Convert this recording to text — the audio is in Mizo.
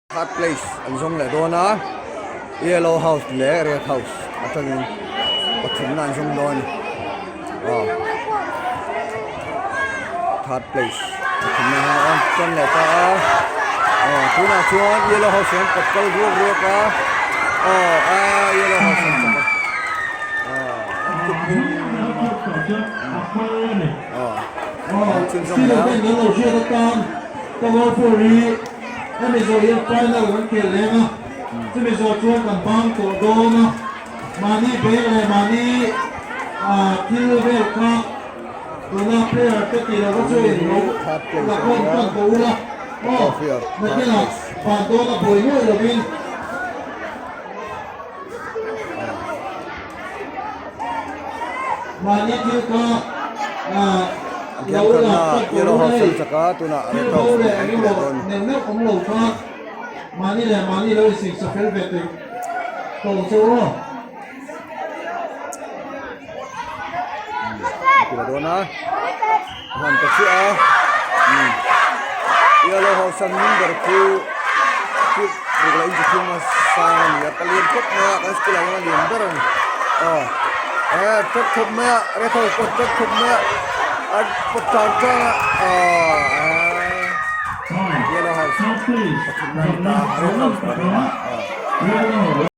Third place an zawng leh dawn a, yellow house leh red house atangin pathumna an zawng dawn a ni. Aw third place pathumna an awm tan leh ta a, aw tunah chuan yellow house an pawt kal ruak ruak a, aw a yellow house an chak a, aw an kut hnung aw an chhunzawm leh a. Hemi zawh hian final kan khel leng a, chumi zawh chuan kan bang tawh dawn a, mahni beng leh mahni thil vel kha tuna player te tih loh kha chu in lo la khawm tan tawh ula aw, nakinah ban dawn a buai nuai lovin. Mahni thil kha lo la tan tawh ula hei, thil bo leh eng emaw neuh neuh awm lo kha mahni leh mahni lo insingsa fel ve teh tawh che u aw.